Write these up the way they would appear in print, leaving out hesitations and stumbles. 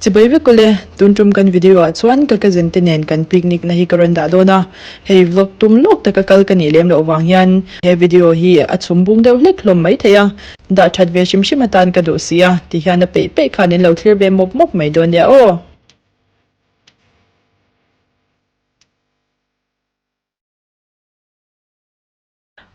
Chibai vek ule, tun tum kan video ah chuan ka cousin te nen kan picnic na hi ka rawn dah dawn a, hei vlog tum lawk taka kal ka nih lem loh vang hian he video hi a chhum bung deuh hlek hlawm mai thei a, dah that ve hrim hrim atan ka duh si a, ti hian a peih peih khan in lo thlir ve mawp mawp mai dawn nia aw.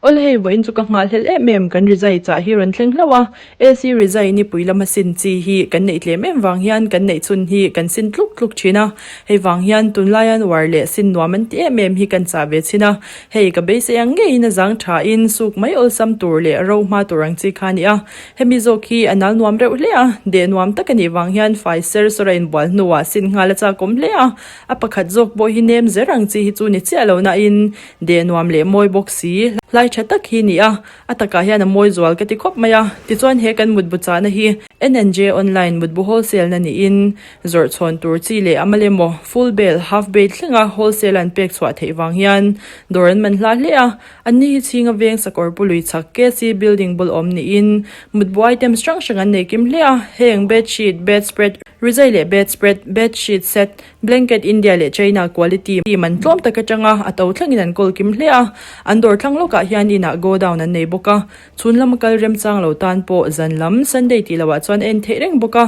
Awle hei vawiin chu ka nghahhlelh em em kan rizai chah hi rawn thleng hlauh a, AC rizai nipui lama sin chi hi kan neih tlem em vang hian kan neih chhun hi kan sin tluk tluk thin a, hei vang hian tunlaia uar leh sin nuam an ti em em hi kan chah ve thin a, hei ka beisei ang ngeiin a zang tha in suk mai awlsam tur leh ro hma tur ang chi kha a ni a, hemi zawk hi a nal nuam reuh hle a, deh nuam tak a nih vang hian fai ser sawr a inbual hnuah sin nghal a chakawm hle a, a pakhat zawk pawh hi nem zer ang chi hi chu ni chiah lo nain Deh nuam leh mawi bawk si, hlai tha tak hi ni a, a takah hian a mawi zual ka ti khawp mai a. Tichuan he kan mutbu chahna hi NNJ Online mutbu wholesale na niin zawrh chhawn tur chi leh a mal emaw full bale, half bale thlenga wholesale an pek chhuah theih vang hian dawr an man hla hle a. Anni hi chhinga veng sakawr pu lui chhak KC building bul awm niin mutbu items hrang hrang an nei kim hle a, heng bedsheet, bedspread, rizai leh bedspread, bedsheet set, Blanket India leh China quality man tlawm tak atanga a to thlengin an kawl kim hle a, an dawr thlang lawkah hian inah godown an nei bawk a, chhun lama kal remchang lo tan pawh zan lam Sunday tih lohah chuan a en theih reng bawk a,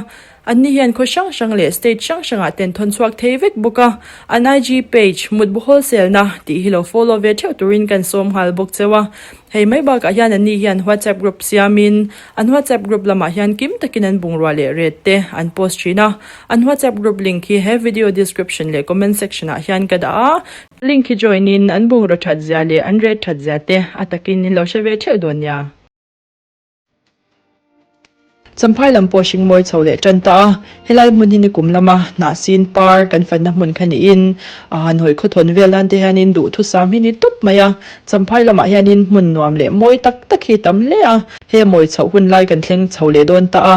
anni hian khaw hrang hrang leh state hrang hrangah ten thawn chhuak thei vek bawk a, an IG page mutbu wholesale na tih hi lo follow ve theuh turin kan sawm nghal bawk cheu a, hei mai bakah hian anni hian WhatsApp group siamin an WhatsApp group lamah hian kim takin an bungrua leh rate te an post thin a. An WhatsApp group link hi he video description leh comment section ah hian ka dah a, link hi join in an bungraw that zia leh an rate that zia te a takin in lo hre ve theuh dawn nia. Champhai lam pawh hring mawi chho leh tan ta a, helai hmun hi nikum lama hnahsin par kan fanna hmun kha niin a han hawi khawthawn vel nan te hianin duhthusam hi ni tawp mai a, Champhai lamah hianin hmun nuam leh mawi tak tak hi tam hle a, he mawi chhoh hun lai kan thleng chho leh dawn ta a,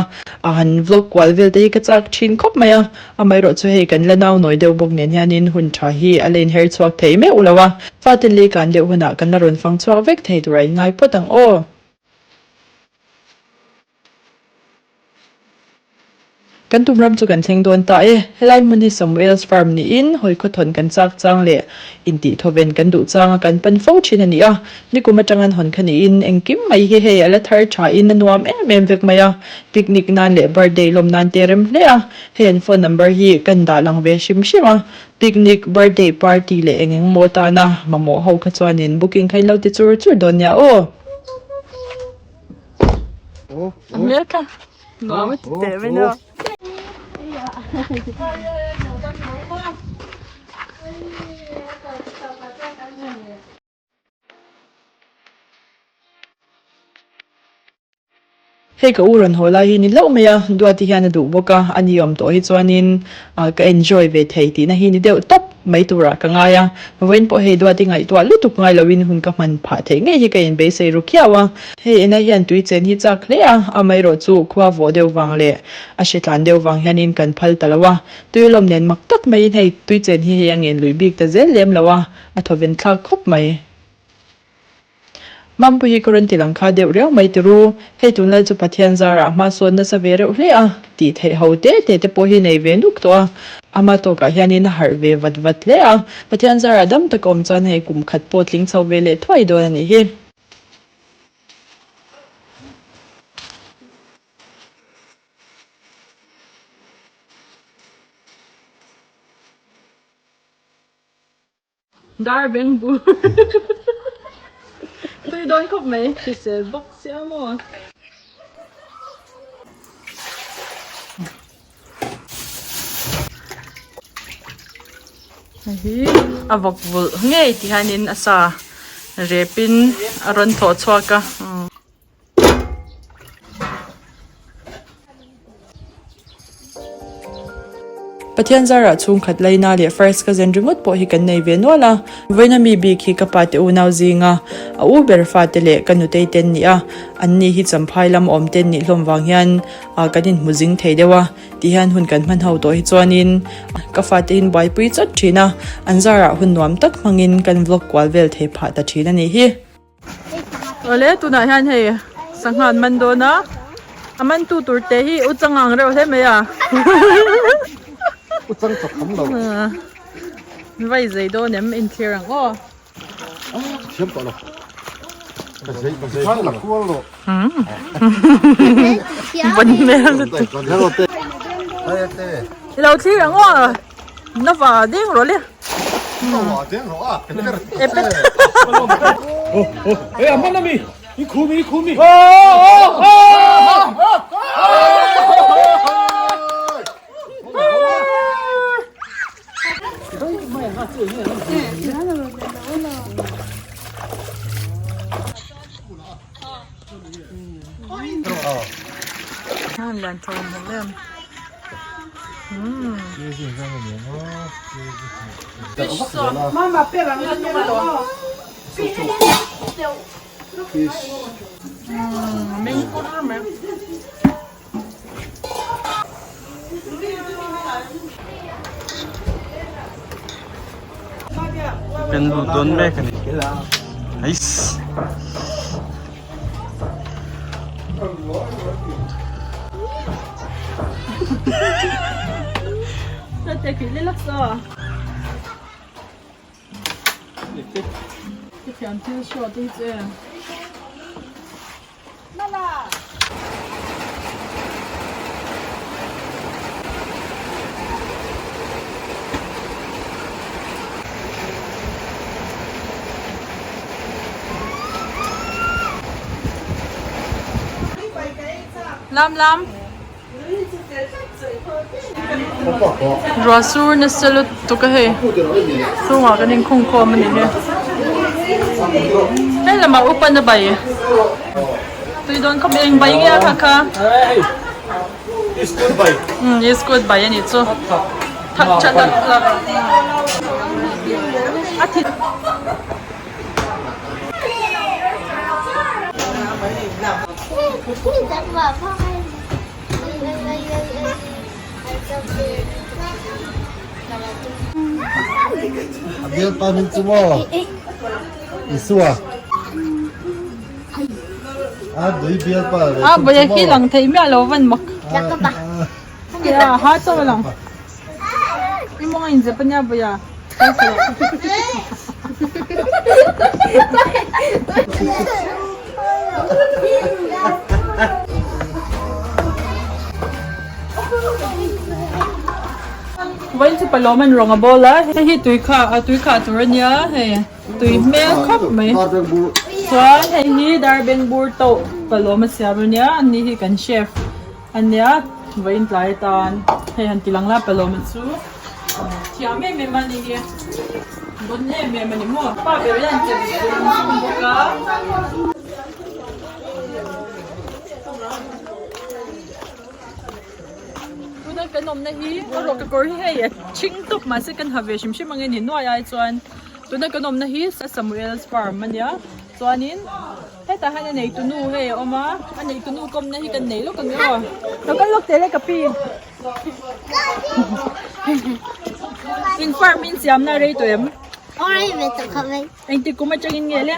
a han vlog kual vel te hi ka chak thin khawp mai a, amaherawh chu hei kan la nau nawi deuh bawk nen hianin hun tha hi a la inher chhuak thei meuh lo a, fate lei kan deuh hunah kan la rawn fang chhuak vek thei tur a inngai phawt ang aw. Kan tum ram chu kan thleng dawn ta e. Helai hmun hi Samuel's Farm niin hawi khawthawn kan chak chang leh intih thawven kan duh changa kan pan fo thin a ni a. Nikum atang an hawn kha niin engkim mai hi hei a la thar tha in a nuam em em vek mai a. Picnic nan leh birthday lawm nan te rem hle a. Hei an phone number hi kan dah lang ve hrim hrim a. Picnic, birthday party leh eng eng maw tana mamawh ho kha chuanin booking kha in lo ti chur chur dawn nia aw. Hei ka u rawn haw lai hi ni hlauh mai a, Duati hian a duh bawk a, a ni awm tawh hi chuanin ka enjoy ve thei tihna hi ni deuh tawp mai turah ka ngai a, vawiin pawh hei Duati ngaihtuah lutuk ngai loin hun ka hman phah theih ngei hi ka inbeisei ru khiau a, hei ena hian tui chen hi chak hle a, amaherawh chu khua vawh deuh vang leh a hritlan deuh vang hianin kan phal ta lo a, tui lawm nen mak tak maiin hei tui chen hi hei a ngen lui bik ta zel lem lo a, a thawven thlak khawp mai. Mampui hi ka rawn ti lang kha deuh riau mai ti ru. Hei tunlai chu Pathian zarah hma sawn nasa ve reuh hle a, tih theih ho te te te pawh hi nei ve nuk tawh a. Ama tawkah hianin a harh ve vat vat hle a, Pathian zarah dam taka awm chuan hei kum khat pawh tling chho ve leh thuai dawn a nih hi. Dar beng bur tui dawn khawp mai hrisel bawk sia maw. Hei hi a vawk vulh ngei ti hianin a sa repin a rawn thawh chhuak a. Pathian zarah chhungkhat laina leh first cousin ringawt pawh hi kan nei ve nual a, vawiina mi bik hi ka pate unau zinga a u ber fate leh ka nutei ten ni a, an ni hi champhai lam awm ten nih hlawm vang hian kan inhmu zing thei deuh a, ti hian hun kan hman ho tawh hi chuanin ka fate hin buaipui chawt thin a, an zarah hun nuam tak hmangin kan vlog kual vel thei phah ta thin a nih hi. Awle tunah hian hei sangha an man dawn a. A man tu tur te hi u chang ang reuh hle mai a. U chang chak tham lo. Vai zei dawn em inthlir ang aw. Thiam tawh lo. Ka zei ka zei la kual lo. Ban hmel lutuk. I lo thlir ang aw. Na va deng rawh le. Na va deng rawh a. E pet. E a man ami. I khu mi i khu mi. Kan lut dawn mek a ni eiss. Lam lam. Ruah sur nasa lutuk a hei. Chungah kan inkhung khawm a ni hi. Hei lamah upa na bai. Tui dawn khawp eng bai nge a kha kha. Iskut bai. Um iskut bai a nih chu. Thak tha lak lak. A thi. A bialpa min chu maw? Isua. A dui bialpa ve A bawih khi lang thei miah lo van mak. A ha chaw a lang. I mawng a inzep ania bawih a. Vawiin chu palawm an rawng a bawl a hei hi tui kha a tui khah tur ania hei tui hmel khawp mai chuan hei hi darbeng bur tauh palawm a siam ania ani hi kan chef ania vawiin tlai atan hei han ti lang la palawm chu thiam em em a ni hi bon em em a ni maw pa ber hian chem zung zung bawk a. Tuna kan awmna hi a rawh ka kawr hi hei a thing tawp mahse kan ha ve hrim hrim ang e ni nuai ai chuan tuna kan awmna hi Samuel's farm a nia chuanin hetah hian a neitu nu hei a awm a a neitu nu kawmna hi kan nei lawk ang e aw lo kal lawk teh le ka pi in farm in siamna a rei tawh em? Aw rei ve tawh khawp mai. Engtik kum atangin nge le?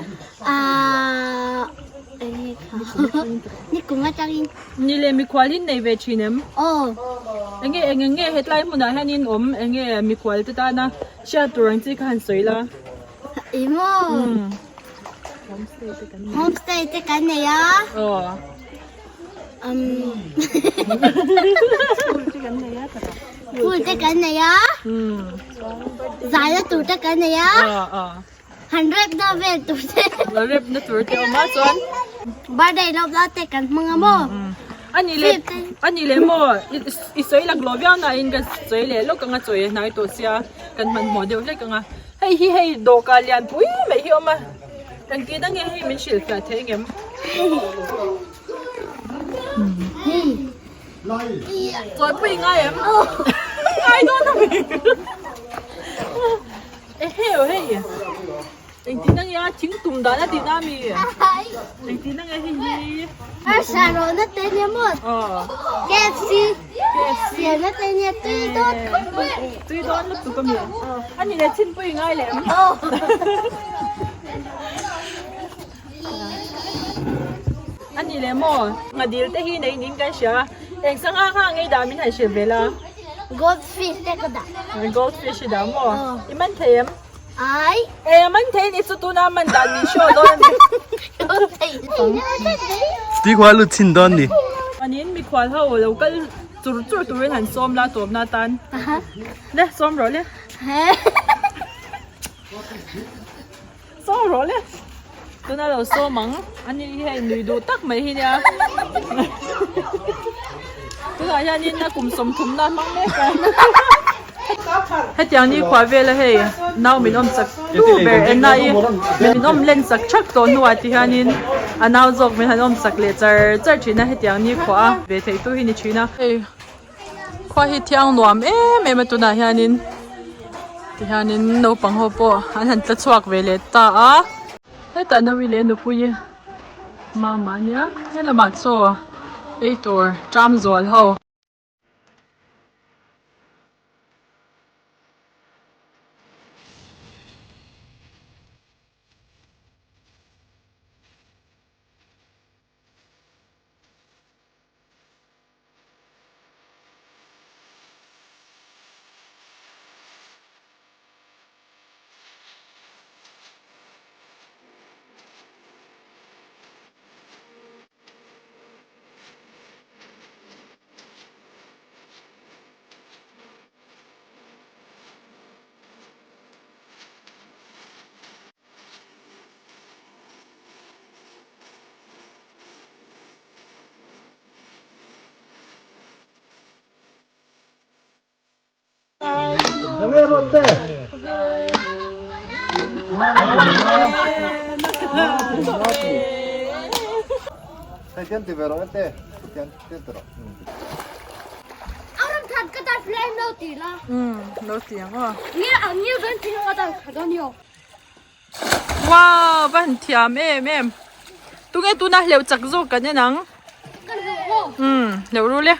Ahh enge kha nikum atangin. Ni leh mikhual hi nei ve thin em? Aw. Enge eng eng nge hetlai hmunah hian in awm enge mikhual te tana hriat tur ang chi kha han sawi la. Ih maw. Homestay te kan nei a. Aw. Um. Pool te kan nei a. Zaina tur te kan nei a. Aw aw. Han rep na vel tur te. Rep na tur te awm a chuan. Birthday lawm la te kan hmang a maw. Ani leh ani leh maw i sawi lak lo viau na in ka sawi leh lawk anga chawi a hnai tawh sia kan hmanhmawh deuh hlek anga hei hi hei dawhkan lian pui mai hi awm a engtin ange hei min hrilh fiah thei engem. Chawi pui ngai em? Ngai dawn a mi. Eheu hei engtin ange a thing tum dan a tihna ami engtin ange hei hi Arsa rawh na te nia maw KFC siam na te nia tui dawn khawp mai tui dawn lutuk ami ani leh chin pawh i ngai leh em A nih leh maw? Nghadil te hi nei niin kan hria a, eng sangha kha ngei dah min han hrilh ve la? Goldfish te ka dah. Goldfish i dah maw? I man thei em? Ai. Eng a man thei ni chu tuna man dan min show dawn a ni. Ti khua lut chhin dawn ni. Anin mikhual ho lo kal chur chur turin han sawm la tawpna tan. Le sawm rawh le. Sawm rawh le. Tuna lo sawm ang. Ani hi hei nui duh tak mai hi nia. Tunah hianin a kum 30 na hmang mek a. Hetiang ni khuah vela hei nau min awm chak tu ber enna i min awm len chak thak tawh hnuah ti hianin a nau zawk min han awm chak leh char char thin a hetiang ni khuah a ve theih tu hi ni thin a. Hei khua hi thiang nuam em em a tunah hianin ti hianin naupang ho pawh an han tla chhuak ve leh ta a. Hetah Naui leh Nupuii mama ania helamah chaw ei tur ṭam zual ho. Wow va han thiam em em tunge tuna hleuh chak zawk kan en ang umm hleuh rul e.